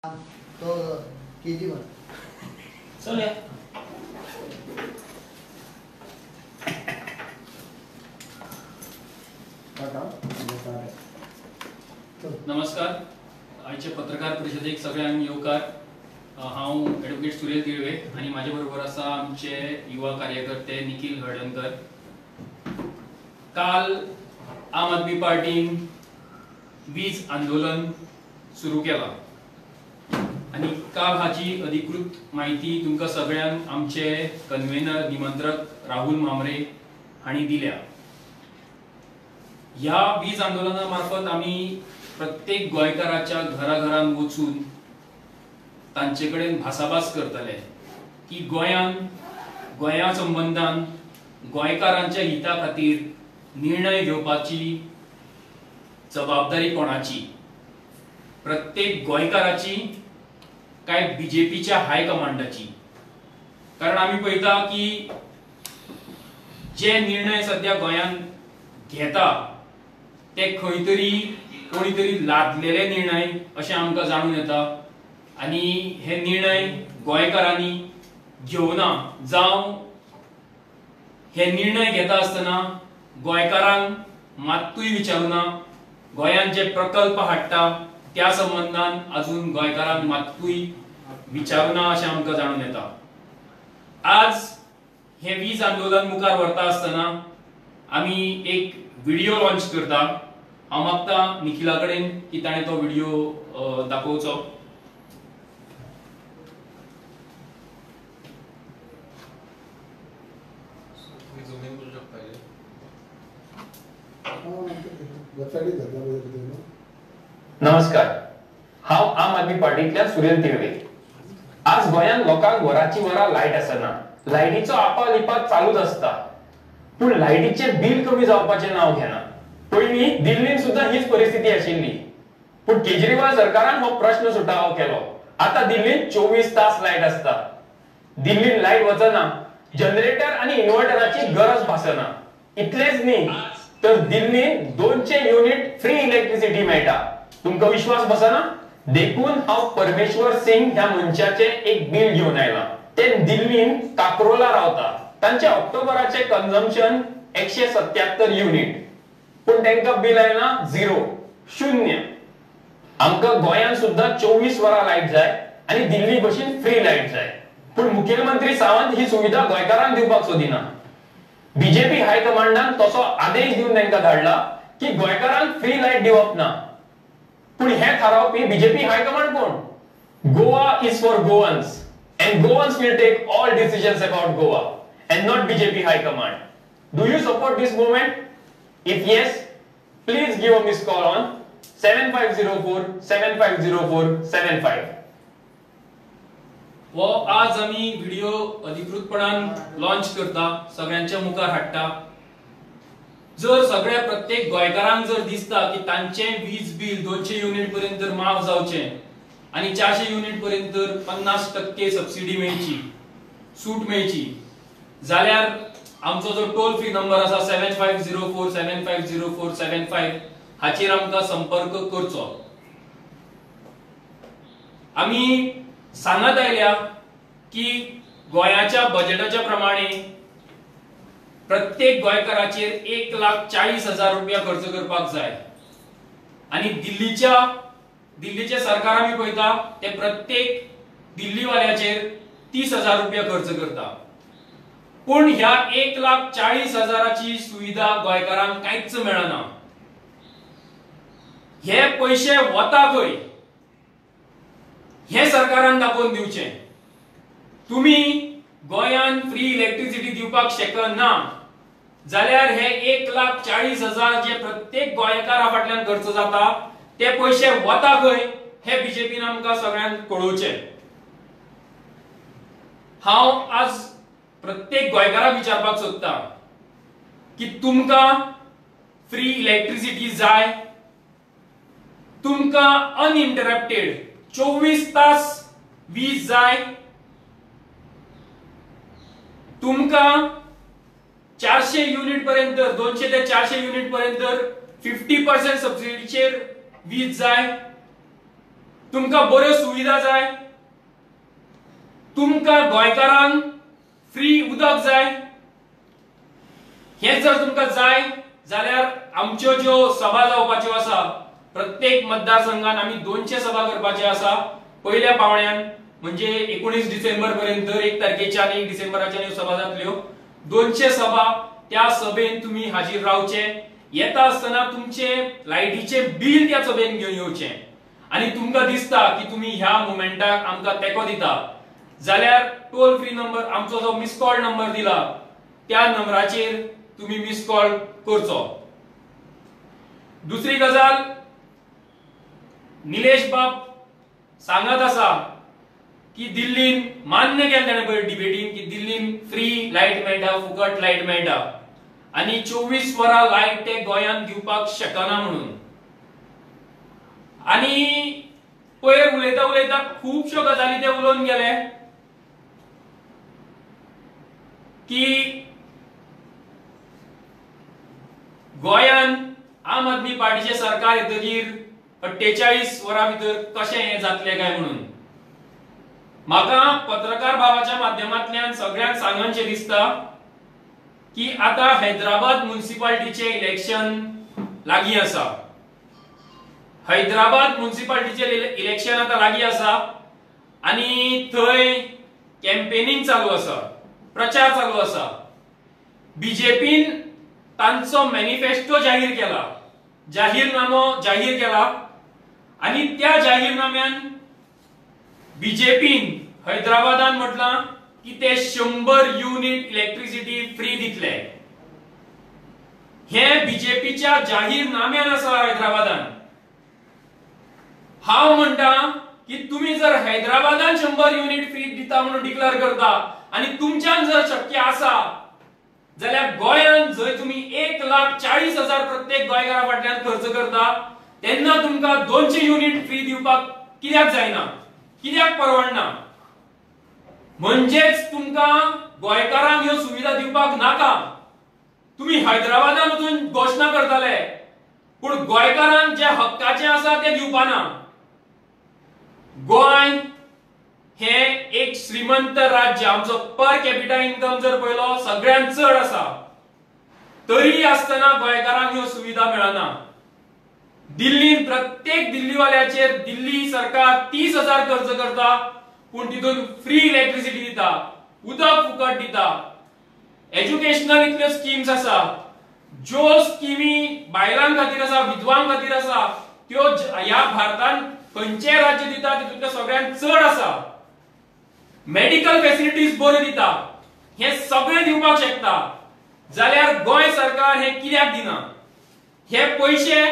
तो KG 1. चलया. नमस्कार. आयचे पत्रकार परिशदेक सगळ्यांक येवकार. हांव एडवोकेट सुरेश तिळवे आनी म्हाजे बरोबर आसा आमचे युवा कार्यकर्ते निखील हळदणकर. काल आम आदमी पार्टीन वीज आंदोलन सुरू केलां आनी काल हाची अधिकृत म्हायती तुमकां सगळ्यांक आमचे कन्व्हेनर निमंत्रक राहुल म्हांबरे हांणी दिल्या. ह्या वीज आंदोलना मार्फत आमी प्रत्येक गोंयकाराच्या घराघरान वचून तांचे कडेन भासाभास करतले की गोंयान गोंया संबंदान गोंयकारांच्या हिता खातीर निर्णय घेवपाची जबाबदारी कोणाची, प्रत्येक गोंयकाराची काय बीजेपीच्या हायकमांडाची. कारण आमी पळयता की जे निर्णय सद्या गोंयान घेता ते खंय तरी कोणी तरी लादलेले निर्णय अशें आमकां जाणून येता आनी हे निर्णय गोंयकारांनी घेवना जावं हे निर्णय घेता आसतना गोंयकारांक मात्तूय विचारुना. गोंयांत जे प्रकल्प हाडटा त्या संबंदान अजून गोंयकारांक मात्तूय विचारुना अशें आमकां जाणून येता. आज हे वीज आंदोलन मुखार व्हरता आसतना आमी एक व्हिडिओ लॉन्च करता. हांव मागता निखिला कडेन की ताणें तो व्हिडिओ दाखोवचो. नमस्कार, हांव आम आदमी पार्टींतल्या सुरेल तिळवे. आज गोंयांत लोकांक वराची वरां लायट आसना. लायटीचो आपा लिपा चालूच आसता, पूण लायटीचें बील कमी जावपाचें नांव घेना. पयलीं दिल्लीन सुद्दां हीच परिस्थिती आशिल्ली, पूण केजरीवाल सरकारान हो प्रश्न सुटावो केलो. आतां दिल्लीन 24 तास लायट आसता. दिल्लीन लायट वचना, जनरेटर आनी इन्व्हर्टराची गरज भासना. इतलेंच न्ही तर दिल्लीन 200 युनिट फ्री इलेक्ट्रिसिटी मेळटा. तुमकां विश्वास बसना? देखून हांव परमेश्वर सिंग ह्या मनशाचें एक बील घेवन आयलां. ते दिल्लीन काकरोला रावता. तांचे ऑक्टोबराचे कन्जम्पशन 177 युनिट, पूण तांकां बील आयलां 0, 0. आमकां गोंयांत सुद्दां 24 वरां लायट जाय आनी दिल्ली भशेन फ्री लायट जाय, पूण मुखेलमंत्री सावंत ही सुविधा गोंयकारांक दिवपाक सोदिना. बीजेपी हायकमांडान तसो आदेश दिवन तांकां धाडला की गोंयकारांक फ्री लायट दिवप ना. पूण हे थारावपी बीजेपी हायकमांड कोण? Goa is for Goans and Goans will take all decisions about Goa and not BJP high command. Do you support this movement? If yes, please give a missed call on 7504 7504 75. हो आज आमी video अधिकृतपणान launch करता, सगळ्यांच्या मुखार हाडटा. जर सगळ्या प्रत्येक गोंयकारांक जर दिसता की तांचें वीज बील 200 युनिट पर्यंत जर माफ जावचें आनी 400 युनिट पर्यंत जर 50% सबसिडी मेळची, सूट मेळची, जाल्यार आमचो जो टोल फ्री नंबर आसा 7504 7504 75 हाचेर आमकां संपर्क करचो. आमी सांगत आयल्या की गोंयाच्या बजेटाच्या प्रमाणे प्रत्येक गोंयकाराचेर 1,40,000 रुपया खर्च करपाक जाय आनी दिल्लीचे सरकार आमी पळयता ते प्रत्येक दिल्लीवाल्याचेर 30,000 रुपया खर्च करता. पूण ह्या 1,40,000ची सुविधा गोंयकारांक कांयच मेळना. हे पयशे वता खंय हे सरकारान दाखोवन दिवचें. तुमी गोंयान फ्री इलेक्ट्रिसिटी दिवपाक शकना जाल्यार हे 1,40,000 जे प्रत्येक गोंयकारा फाटल्यान खर्च जाता ते पयशे वता खंय हे बीजेपीन आमकां सगळ्यांक कळोवचें. हांव आज प्रत्येक गोंयकाराक विचारपाक सोदता की तुमकां फ्री इलेक्ट्रिसिटी जाय, तुमकां अनइंटरप्टेड 24 तास वीज जाय, तुमकां 400 युनिट पर्यंत 200 ते 400 युनिट पर्यंत 50% सबसिडीचेर वीज जाय, तुमकां बऱ्यो सुविधा जाय, तुमकां गोंयकारांक फ्री उदक जाय। हें जर तुमकां जाय जाल्यार आमच्यो ज्यो सभा जावपाच्यो आसा प्रत्येक मतदारसंघात आमी 200 सभा करपाच्यो आसा पयल्या पावण्यान, म्हणजे 19 डिसेंबर पर्यंत दर 1 तारखेच्या आनी 1 डिसेंबराच्या ह्यो सभा जातल्यो। 200 सभा, त्या सभेन तुमी हाजीर रावचे। येता आसतना तुमचे लायटीचे बील त्या सभेन घेवन येवचे आनी तुमकां दिसता की तुमी ह्या मुवमेंटाक आमकां तेंको दिता जाल्यार टोल फ्री नंबर आमचो जो मिस कॉल नंबर दिला त्या नंबराचेर तुमी मिस कॉल करचो। दुसरी गजाल, निलेश बाब सांगत आसा की दिल्लीन मान्य केलें ताणें पयर डिबेटीन की दिल्लीन फ्री लायट मेळटा, फुकट लायट मेळटा आनी 24 वरां लायट ते गोंयांत दिवपाक शकना म्हणून। आनी पयर उलयता उलयता खुबश्यो गजाली ते उलोवन गेले की गोंयांत आम आदमी पार्टीचें सरकार येतकीर 48 वरां भितर कशें हें जातलें काय म्हणून। म्हाका पत्रकार भावाच्या माध्यमांतल्यान सगळ्यांक सांगनशें दिसता की आतां हैदराबाद म्युनिसिपालिटीचें इलेक्शन लागीं आसा। हैदराबाद म्युनिसिपालिटीचें इलेक्शन आतां लागीं आसा आनी थंय कॅम्पेनिंग चालू आसा, प्रचार चालू आसा। बीजेपीन तांचो मॅनिफेस्टो जाहीर केला, जाहीरनामो जाहीर केला आनी त्या जाहीरनाम्यान बीजेपीन हैदराबादान म्हटलां की ते 100 युनिट इलेक्ट्रिसिटी फ्री दितले। हे बीजेपीच्या जाहीरनाम्यान आसा हैदराबादान। हांव म्हणटा की तुमी जर हैदराबादान 100 युनिट फ्री दिता म्हणून डिक्लेअर करता आनी तुमच्यान जर शक्य आसा जाल्यार गोंयांत जंय तुमी 1,40,000 प्रत्येक गोंयकारा फाटल्यान खर्च करता तेन्ना तुमकां 200 युनिट फ्री दिवपाक कित्याक जायना, कित्याक परवडना? म्हणजेच तुमकां गोंयकारांक ह्यो सुविधा दिवपाक नाका। तुमी हैदराबादान वचून घोशणा करताले पूण गोंयकारांक जे हक्काचे आसा ते दिवपाना। गोंय हे एक श्रीमंत राज्य, आमचो पर कॅपिटा इन्कम जर पळयलो सगळ्यांत चड आसा, तरी आसतना गोंयकारांक ह्यो सुविधा मेळना। दिल्लीन प्रत्येक दिल्लीवाल्याचेर दिल्ली सरकार 30,000 खर्च करता पूण तितून फ्री इलेक्ट्रिसिटी दिता, उदक फुकट दिता, एज्युकेशनल इतल्यो स्किम्स आसा, ज्यो स्किमी बायलां खातीर आसा, विधवां खातीर आसा, त्यो ह्या भारतान खंयचें राज्य दिता तितूंतल्यो सगळ्यांत चड आसा। मेडिकल फॅसिलिटीज बऱ्यो दिता, हें सगळें दिवपाक शकता जाल्यार गोंय सरकार हें कित्याक दिना? हे पयशे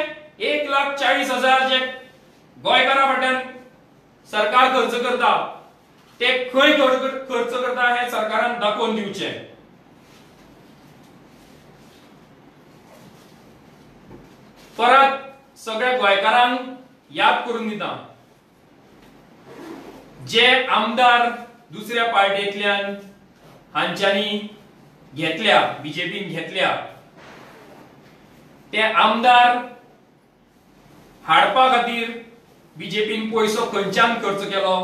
1,40,000 जे गोंयकारा फाटल्यान सरकार खर्च करता ते खंय खर्च करता हें सरकारान दाखोवन दिवचें। परत सगळ्या गोंयकारांक याद करून दिता, जे आमदार दुसऱ्या पार्टींतल्यान हांच्यांनी घेतल्या, बीजेपीन घेतल्या, ते आमदार हाडपा खातीर बीजेपीन पयसो खंयच्यान खर्च केलो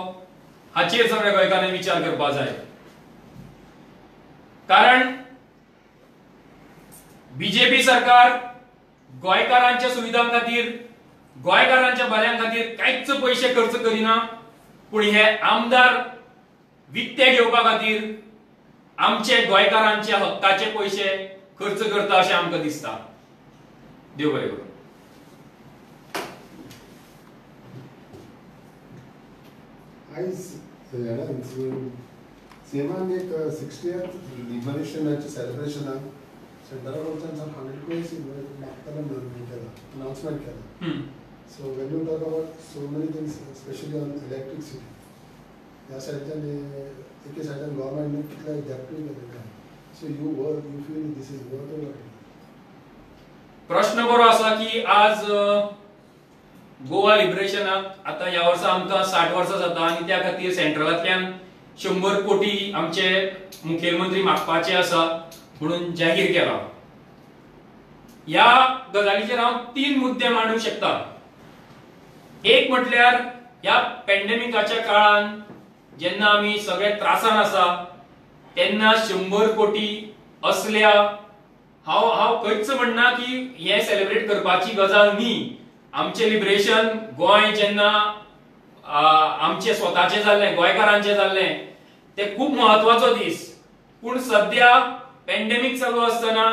हाचेर सगळ्या गोंयकारांनी विचार करपाक जाय। कारण बीजेपी सरकार गोंयकारांच्या सुविधां खातीर, गोंयकारांच्या बऱ्यां खातीर कांयच पयशे खर्च करिना, पूण हे आमदार विकते घेवपा खातीर आमचे गोंयकारांच्या हक्काचे पयशे खर्च करता अशें आमकां दिसता। देव बरें करूं। आयज सीएमान एक 60th लिबरेशनाचे सेलिब्रेशनाक सेंट्रला कडच्यान 100 crores मागतले म्हणून हें केलां, अनाउन्समेंट केलां। So when you talk about so many things specially on electricity, ह्या सायडच्यान एके सायडच्यान गव्हर्मेंटान कितले डेप्टूय केलें, so you you feel this is worth or not? प्रश्न बरो आसा की आज गोवा लिबरेशनाक आतां ह्या वर्सा आमकां 60 वर्सां जाता आनी त्या खातीर सेंट्रलांतल्यान 100 कोटी आमचे मुखेलमंत्री मागपाचे आसा म्हणून जाहीर केला। ह्या गजालीचेर हांव 3 मुद्दे मांडूंक शकता। एक म्हटल्यार ह्या पॅन्डेमिकाच्या काळान जेन्ना आमी सगळे त्रासान आसा तेन्ना 100 कोटी असल्या हांव हांव खंयच म्हणना की हे सेलिब्रेट करपाची गजाल न्ही. आमचें लिबरेशन गोंय जेन्ना आमचें स्वताचें जाल्लें, गोंयकारांचें जाल्लें, तें खूब म्हत्वाचो दीस. पूण सद्या पॅन्डेमीक चालू आसतना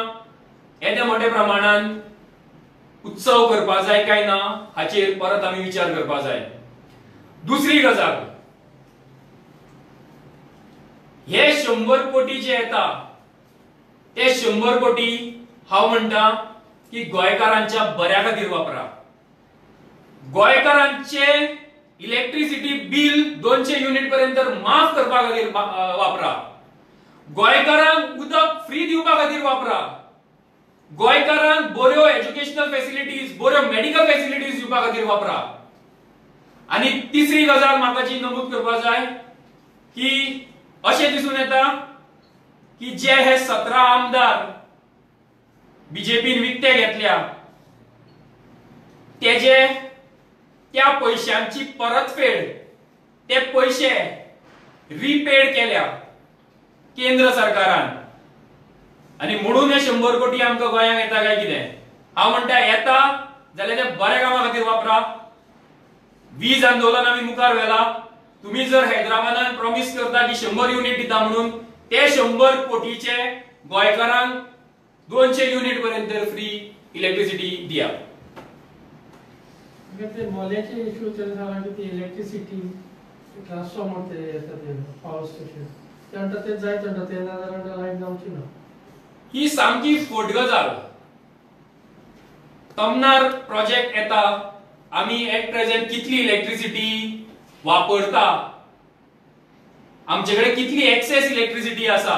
येद्या मोठ्या प्रमाणान उत्सव करपा जाय काय ना हाचेर परत आमी विचार करपा जाय. दुसरी गजाल, हे 100 कोटी जे येता ते 100 कोटी हांव म्हणटा की गोंयकारांच्या बऱ्या खातीर वापरा. गोंयकारांचे इलेक्ट्रिसिटी बील 200 युनिट पर्यंत माफ करपा खातीर वापरा. गोंयकारांक उदक फ्री दिवपा खातीर वापरा. गोंयकारांक बऱ्यो एज्युकेशनल फॅसिलिटीज, बऱ्यो मेडिकल फॅसिलिटीज दिवपा खातीर वापरा. आनी तिसरी गजाल म्हाका जी नमूद करपा जाय की अशें दिसून येता की जे हे 17 आमदार बीजेपीन विकते घेतल्या तेजे त्या पैशांची परतफेड, ते पैशे रिपेड केल्या केंद्र सरकारान आनी म्हणून हे 100 कोटी आमकां गोंयांक येता काय कितें? हांव म्हणटा येता जाल्यार ते बऱ्या कामा खातीर वापरा. वीज आंदोलन आमी मुखार व्हेला. तुम्ही जर हैदराबादान प्रॉमिस करता की 100 युनिट दिता म्हणून, ते 100 कोटीचे गोंयकारांक 200 युनिट पर्यंत फ्री इलेक्ट्रिसिटी दिया. ते मोल्याचे इश्यू सांगला की ती इलेक्ट्रिसिटी ट्रान्सफॉर्मर ते येता ते पावर स्टेशन ते म्हणटा ते जायत म्हणटा ते ना जाल्यार लायट जावची ना. ही सामकी फट गजाल. तमनार प्रोजेक्ट येता, आमी एट प्रेझेंट कितली इलेक्ट्रिसिटी वापरता, आमचे कडेन कितली एक्सेस इलेक्ट्रिसिटी आसा,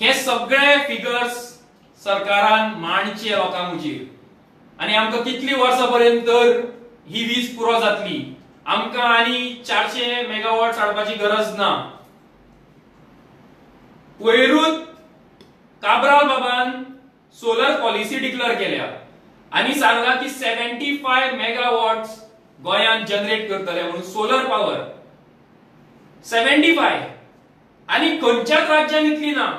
हे सगळे फिगर्स सरकारान मांडचे लोकां मुजीर. आनी आमकां कितली वर्सां पर्यंत तर ही वीज पुरो जातली, आमकां आनी 400 मेगावॉट्स हाडपाची गरज ना. पयरूच काब्राल बाबान सोलर पॉलिसी डिक्लेअर केल्या आनी सांगला की 75 मेगावॉट्स गोंयांत जनरेट करतले म्हणून सोलर पावर 75. आनी खंयच्याच राज्यान इतली ना.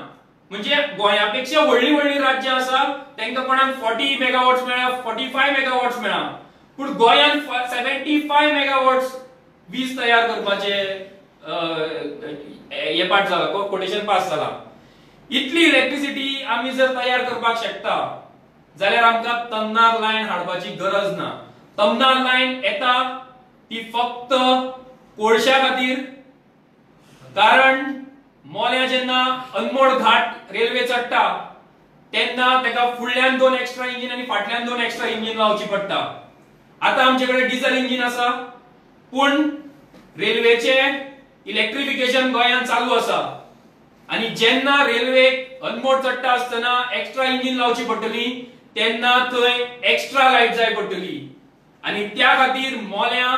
म्हणजे गोंया पेक्षा व्हडली व्हडली राज्यां आसा तांकां कोणाक 40 मेगावॉट्स मेळ्ळा, 45 मेगावॉट्स मेळ्ळा, पूण गोंयांत 75 मेगावॉट्स वीज तयार करपाचे हे पाठ जाला, कोटेशन पास जाला. इतली इलेक्ट्रिसिटी आमी जर तयार करपाक शकता जाल्यार आमकां तमनार लायन हाडपाची गरज ना. तमनार लायन येता ती फक्त कोळश्या खातीर, कारण मोल्या जेन्ना अनमोड घाट रेल्वे चडटा तेन्ना ताका फुडल्यान 2 एक्स्ट्रा इंजीन आनी फाटल्यान 2 एक्स्ट्रा इंजीन लावची पडटा. आतां आमचे कडेन डिझल इंजीन आसा, पूण रेल्वेचे इलेक्ट्रिफिकेशन गोंयांत चालू आसा आनी जेन्ना रेल्वेक अनमोड चडटा आसतना एक्स्ट्रा इंजीन लावची पडटली तेन्ना थंय एक्स्ट्रा लायट जाय पडटली आनी त्या खातीर मोल्या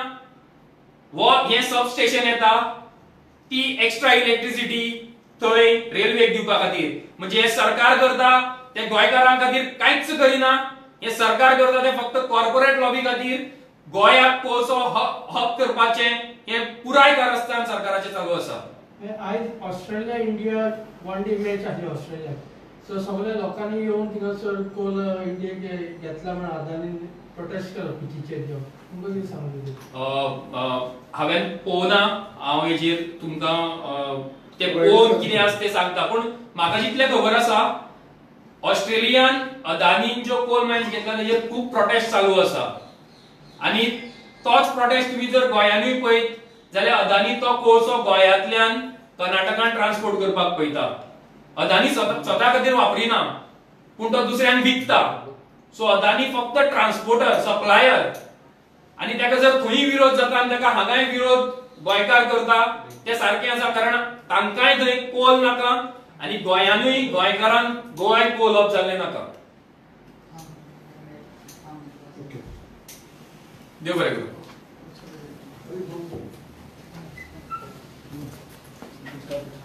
हो हें सब स्टेशन येता ती एक्स्ट्रा इलेक्ट्रिसिटी थंय रेल्वेक दिवपा खातीर. म्हणजे हे सरकार करता ते गोंयकारां खातीर कांयच करिना, हे सरकार करता ते फक्त कॉर्पोरेट लॉबी खातीर गोंयाक कोळसो हब करपाचें हे पुराय कारस्थान सरकाराचें चालू आसा. आयज Australia India one day match आसली ऑस्ट्रेलिया, सो सगळ्या लोकांनी येवन थिंगासर कोल इंडियेक घेतला म्हण अदानीन प्रोटेस्ट केलो पिचीचेर घेवन, तुमकां कितें सांगू? हांवें पळोवना, हांव हेजेर तुमकां ते पळोवन कितें आसा तें सांगता, पूण म्हाका जितलें खबर आसा ऑस्ट्रेलियान अदानीन ज्यो कोल मायन्स घेतला तेजेर खूब प्रोटेस्ट चालू आसा आनी तोच प्रोटेस्ट तुमी जर गोंयानूय पळयत जाल्यार अदानी तो कोळसो गोंयांतल्यान कर्नाटकान ट्रान्सपोर्ट करपाक पळयता. अदानी स्वता खातीर वापरिना पूण तो दुसऱ्यांक विकता. सो अदानी फक्त ट्रान्सपोर्टर, सप्लायर, आनी ताका जर थंय विरोध जाता आनी ताका हांगाय विरोध गोंयकार करता ते सारकें आसा, कारण तांकांय थंय कोल नाका आनी गोंयानूय गोंयकारांक गोंय कोल अप जाल्लें नाका. देव बरें करूं. Thank you.